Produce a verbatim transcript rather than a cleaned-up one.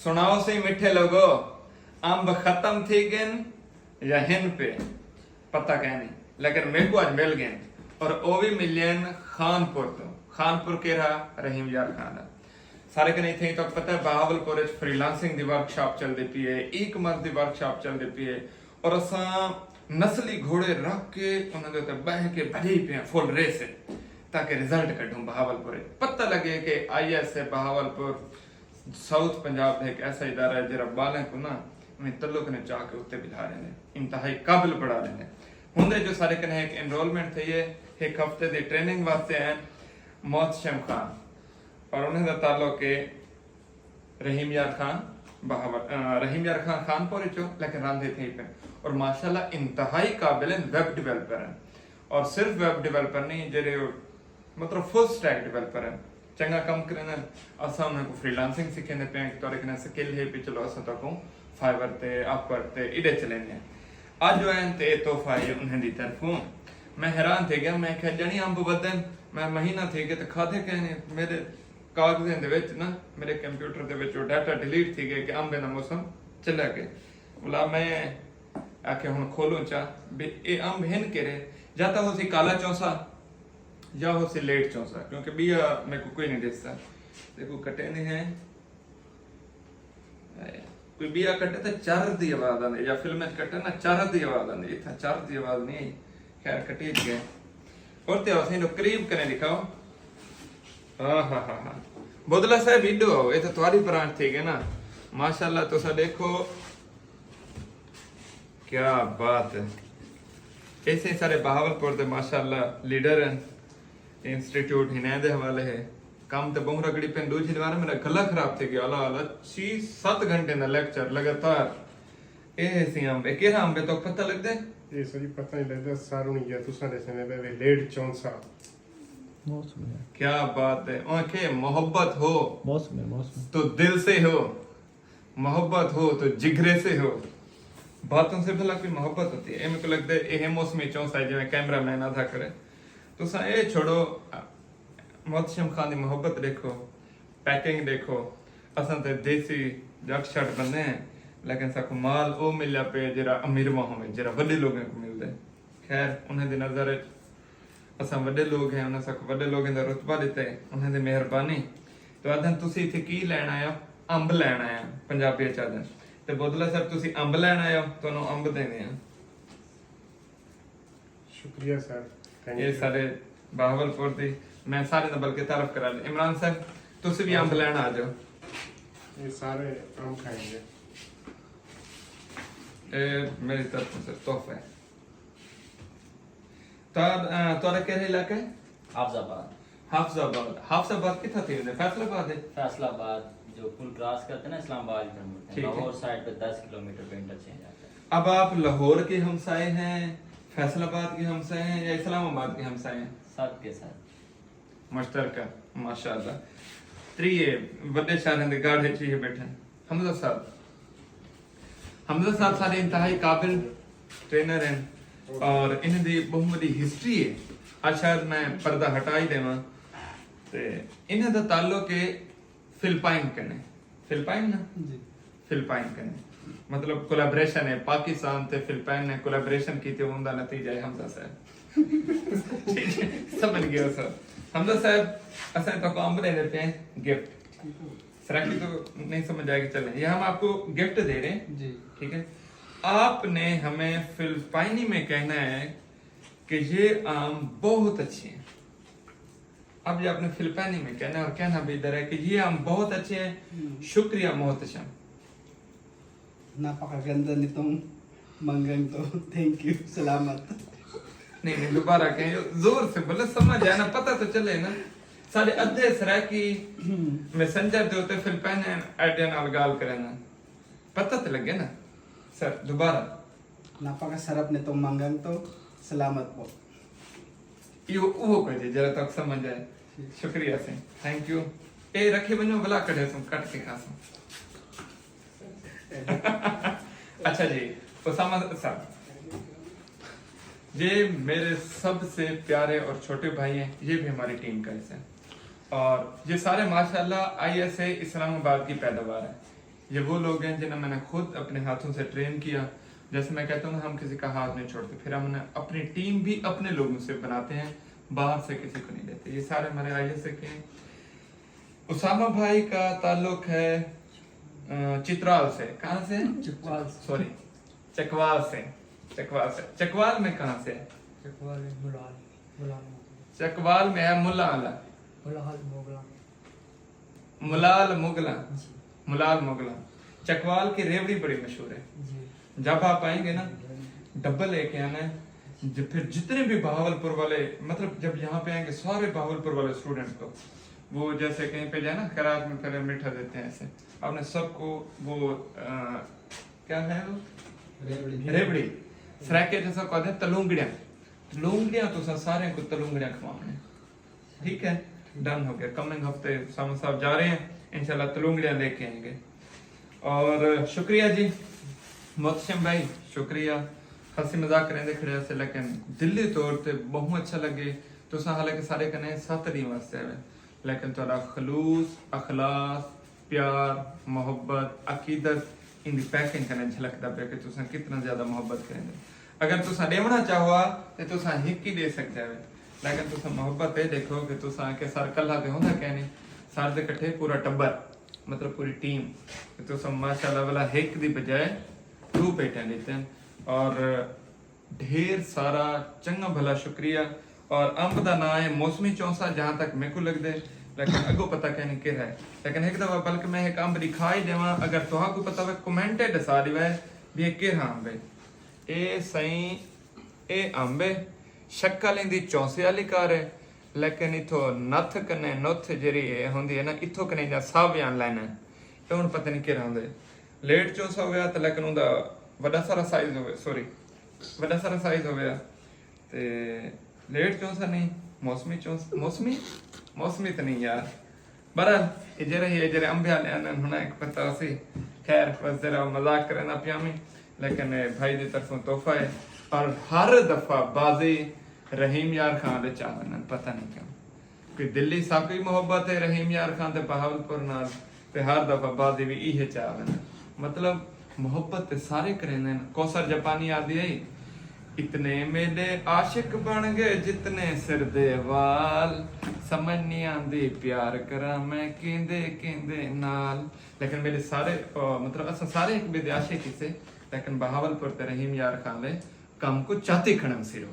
سناؤ سی مٹھے لوگو، امب ختم تھی گن یا ہن پے؟ پتہ کائنی، لیکن میکوں اج مل گن، اور او وی ملین خان پور توں۔ خان پور کیرھا؟ رحیم یار خان دا۔ سارے کنے اتھے ہی تہاکوں پتہ ہے بہاول پور وچ فری لانسنگ دی ورک شاپ چلدی پئی ہے، ای کامرس دی ورک شاپ چلدی پئی ہے، اور اساں نسلی گھوڑے رکھ کے انہاں دے تے بہہ کے بھجی پئے ہیں فل ریس ہے، تاکہ رزلٹ کڈھوں بہاول پور وچ۔ پتہ لگے کہ آئی ایس اے بہاول پور ساؤتھ پنجاب دا ہک ایسا ادارہ ہے جیڑھا ٻالیں کوں نہ اوہیں تعلق نے چا کے اتے ٻلھا ݙیندے، انتہائی قابل بݨا ݙیندے۔ ہن دے جو سارے کنے ہک انرولمنٹ تھئی ہے، ہک ہفتے دی ٹریننگ واسطے آئے ہیں محتشم خان، اور انہیں دا تعلق ہے رحیم یار خان بہاول، آ، رحیم یار خان خان پور وچوں، لیکن رہندے تھئی پئے اور ماشاءاللہ انتہائی قابل ویب ڈیولپر ہیں۔ اور صرف ویب ڈیولپر نہیں، جیڑھے مطلب فل سٹیک ڈیولپر ہیں، چنگا کم کریندے ہیں۔ اساں انہاں کوں فری لانسنگ سکھیندے پئے ہیں کہ تہاݙے کنے سکل ہے، پچھلو اساں تہاکوں فائیور تے، اپ ورک تے ایݙے چلیندے ہیں۔ اڄ او آئن تے اے تحفہ ہے انہاں دی طرفوں۔ میں حیران تھی ڳیا، میں آکھیا ڄݨی امب ودن، میں مہینہ تھی ڳیا تے کھادے کائنی۔ میݙے کاغذیں دے وچ نا، میݙے کمپیوٹر دے وچ او ڈیٹا ڈیلیٹ تھی ڳئے کہ امبیں دا موسم چلا ڳئے۔ ولا میں آکھیا ہݨ کھولوں چا بھئی اے امب ہن کیڑھے، یا تاں ہوسی کالا چونسا یا ہوسی لیٹ چونسا، کیونکہ ٻیا میکوں کوئی نہیں ݙسدا۔ تے کوں کٹیندے ہیں۔ کوئی ٻیا کٹے تے چر دی آواز آندی، یا فلم وچ کٹے نا چر دی آواز آندی، اتھاں چر دی آواز نہیں آئی۔ خیر کٹی ڳئے۔ اور تے ہوسی نو قریب کنے ݙکھاؤ۔ ہاں ہاں ہاں ہاں۔ بدلا صاحب ایݙو آؤ، اے تے تہاݙی برانچ تھی ڳئے نا۔ ماشاءاللہ تساں ݙیکھو۔ کیا بات ہے۔ ایسے سارے بہاول پور دے ماشاءاللہ لیڈر ہیں۔ انسٹیٹیوٹ ہنیں دے حوالے ہے۔ کم تے ٻہوں رگڑی پئن، ݙوجھی دیوار میݙا گلا خراب تھی ڳیا۔ الا الا چھی ست گھنٹے دا لیکچر لگاتار۔ اے ہے سی امب، اے کیڑھا امب ہے تہاکوں پتہ لڳدے؟ اے سر جی پتہ نہیں لڳدا، سر ہݨی یا تساں ݙسیندے پئے وے لیٹ چونسا۔ موسم ہے۔ کیا بات ہے۔ اونکھے محبت ہو موسم ہے، موسم۔ تو دل سے ہو۔ محبت ہو تو جگرے سے ہو۔ باتوں سے بھلا کوئی محبت ہوتی ہے؟ اے میکوں لڳدے اے موسمی چونسا ہے، جیویں کیمرہ مین آدھا کرے۔ تساں اے چھوڑو، محتشم خان دی محبت ݙیکھو، پیکنگ ݙیکھو۔ اساں تے دیسی جٹ شٹ بندے ہیں، لیکن ساکوں مال او ملیا پئے جیڑھا امیرواں ہووے، جیڑھا وݙے لوگیں کوں ملدے۔ خیر، انہیں دی نظر وچ اساں وݙے لوگ ہیں، انہیں ساکوں وݙے لوگیں دا رتبہ ݙتے، انہیں دی مہربانی۔ تو آہدن، "تسی اتھے کی لین آئے ہو؟" "امب لین آئے ہاں"، پنجابی وچ آہدن۔ تے بودلا صاحب، "تسی امب لین آئے ہو، تہانوں امب دیندے ہیں۔" شکریہ سر، تھینک اے یو۔ سارے بہاول پور دی، میں سارے دا بلکہ تعارف کرا لیں۔ عمران صاحب، تسی بھی امب لین آ جاؤ۔ اے سارے امب کھائیں گے۔ اے میری طرف سے تحفہ ہے۔ تہاݙ-، آ، تہاݙا کیڑھا علاقہ ہے؟ حافظ آباد۔ حافظ آباد۔ حافظ آباد کتھاں تھی ویندے؟ فیصل آباد ہے؟ فیصل آباد جو پل کراس کرتے ہیں نا اسلام آباد کی طرف مڑتے ہیں، ٹھیک ہے۔ لاہور سائیڈ پہ دس کلومیٹر پہ انٹرچینج آتا ہے۔ اب آپ لاہور کے ہمسائے ہیں، فیصل آباد کے ہمسائے ہیں یا اسلام آباد کے ہمسائے ہیں؟ سب کے ساتھ۔ مشترکہ، ماشاءاللہ۔ تریے وݙے شہریں دے ڳڑھ اچ ہی بیٹھے ہیں۔ حمزہ صاحب، حمزہ صاحب سارے انتہائی قابل ٹرینر ہیں اور انہیں دی بہت وݙی ہسٹری ہے۔ آج شاید میں پردہ ہٹا ہی دیواں۔ تے انہیں دا تعلق ہے فلپائن کنے۔ فلپائن نا؟ جی۔ فلپائن کنے۔ مطلب کولیبریشن ہے، پاکستان تے فلپائن نے کولیبریشن کیتی، اون دا نتیجہ ہے حمزہ صاحب۔ ٹھیک ہے، سمجھ گئے ہو سر۔ حمزہ صاحب، اساں تہاکوں امب ݙیندے پئے ہیں گفٹ۔ سرائیکی تو نہیں سمجھ آئے گی، چلیں، یہ ہم آپ کو گفٹ دے رہے ہیں۔ جی۔ ٹھیک ہے، آپ نے ہمیں فلپائنی میں کہنا ہے کہ یہ آم بہت اچھے ہیں۔ اب یہ آپ نے فلپائنی میں کہنا ہے اور کہنا بھی ادھر ہے کہ یہ آم بہت اچھے ہیں۔ ہم۔ شکریہ Mohtasham. Napakaganda nitong manggang to. Thank you. سلامت۔ نہیں، نہیں، دوبارہ کہیں، زور سے بولے، سمجھ آئے نا، پتہ تو چلے نا۔ سارے ادھے سرائیکی میسنجر دے اتے فلپائن آئیڈیا نال ڳالھ کرے نا۔ پتہ تے لڳے نا۔ سر، دوبارہ۔ Napakasarap nitong manggang to. سلامت پو۔ ایہو، اوہو کجھ ہے جیڑھا تہاکوں سمجھ آئے۔ شکریہ سئیں، تھینک یو۔ اے رکھے ونڄو، ولا کڈھے سوں، کٹ کے کھاسوں۔ اچھا جی، اسامہ صاحب، یہ میرے سب سے پیارے اور چھوٹے بھائی ہیں، یہ بھی ہماری ٹیم کا حصہ ہیں۔ اور یہ سارے ماشاءاللہ آئی ایس اے اسلام آباد کی پیداوار ہیں۔ یہ وہ لوگ ہیں جنہیں میں نے خود اپنے ہاتھوں سے ٹرین کیا۔ جیسے میں کہتا ہوں نا، ہم کسی کا ہاتھ نہیں چھوڑتے، پھر ہم نے اپنی ٹیم بھی اپنے لوگوں سے بناتے ہیں، باہر سے کسی کو نہیں لیتے۔ یہ سارے ہمارے آئی ایس سے کے ہیں۔ اسامہ بھائی کا تعلق ہے، آ، چترال سے۔ کہاں سے؟ چکوال سے۔ سوری، چکوال سے۔ چکوال سے۔ چکوال میں کہاں سے ہے؟ چکوال میں ملال، ملال موگل۔ چکوال میں ہے ملا والا۔ ملال موگلاں۔ ملال موگلاں۔ جی۔ ملال موگلاں۔ چکوال کی ریوڑی بڑی مشہور ہے۔ جی۔ جب آپ آئیں گے نا، جی۔ ڈبہ لے کے آنا ہے۔ ج-، پھر جتنے بھی بہاولپور والے، مطلب، جب یہاں پہ آئیں گے، سارے بہاولپور والے اسٹوڈنٹ کو، وہ جیسے کہیں پہ جائے نا، خیرات میں پہلے میٹھا دیتے ہیں ایسے، آپ نے سب کو وہ، آ، کیا ہے وہ؟ ریوڑی۔ ریوڑی۔ سرائیکی چ اساں کہتے ہیں تلونگڑیاں۔ تلونگڑیاں تو اساں سارے کو تلونگڑیاں کھواؤنے۔ ٹھیک ہے، ڈن ہو گیا۔ کمنگ ہفتے سامن صاحب جا رہے ہیں، انشاءاللہ تلونگڑیاں لے کے آئیں گے۔ اور شکریہ جی محتشم بھائی، شکریہ۔ ہنسی مذاق کریں دے کھڑے سے، لیکن دلی طور تے بہت اچھا لگے۔ تساں حالانکہ سارے کنے ست ݙینہہ واسطے آوے، لیکن تہاݙا خلوص، اخلاص، پیار، محبت، عقیدت، ایندی پیکنگ کنے جھلکدا پیا کہ تساں کتنا زیادہ محبت کریندے۔ اگر تساں ݙیوݨا چاہو ہا تے تساں ہک ہی ݙے سڳدے ہاوے، لیکن تساں محبت اے ݙیکھو کہ تساں کہ سر کلھا تے ہوندا کائنی، سر دے کٹھے پورا ٹبر، مطلب پوری ٹیم، تے تساں ماشاءاللہ والا ہک دی بجائے ݙو پیٹیاں ݙتن۔ اور ڈھیر سارا چنگا بھلا شکریہ۔ اور امب دا ناں ہے موسمی چونسا، جہاں تک میکوں لگدے، لیکن اڳوں پتہ کائنی کیڑھا ہے۔ لیکن ہک دفعہ بلکہ میں ہک امب دی کھا ہی ݙیواں، اگر تہاکوں پتہ ہوئے کمنٹ تے ݙسا ݙیوے بھی اے کیڑھا امب ہے۔ اے سئیں، اے امب ہے، شکل ایندی چونسے والی کار ہے، لیکن اتھوں نتھ کنے، نتھ جیڑھی ہے ہوندی ہے نا، اتھوں کنے ایندیاں ساویاں لائناں ہیں۔ اے ہݨ پتہ نہیں کیڑھا امب ہے۔ لیٹ چونسا ہویا تے لیکن اوندا وݙا سارا سائز ہویا، سوری، وݙا سارا سائز ہویا۔ تے لیٹ چونسا نہیں، موسمی چونسا، موسمی، موسمی تے نہیں یار۔ بہرحال، اے جیڑھے ہی، اے جیڑھے امبے والے آندن، ہݨ ہک پتہ ہوسی۔ خیر، بس ذرا مذاق کریندا پیاں میں، لیکن اے بھائی دی طرفوں تحفہ ہے۔ اور ہر دفعہ بازی رحیم یار خان دے چا ویندن، پتہ نہیں کیوں۔ کہ دلی ساکوں ہی محبت ہے رحیم یار خان تے بہاولپور نال، تے ہر دفعہ بازی وی ایہے چا ویندن۔ مطلب، محبت تے سارے کریندن۔ کوثر جاپانی آہدی ہئی، اتنے میݙے عاشق بݨ ڳئے جتنے سر دے وال، سمجھ نہیں آندی پیار کراں میں کیندے کیندے نال۔ لیکن میݙے سارے، آ، مطلب، اساں سارے ہک ٻئے دے عاشق ہیسے، لیکن بہاولپور تے رحیم یار خان دے کم کوں چاتی کھڑن سرو۔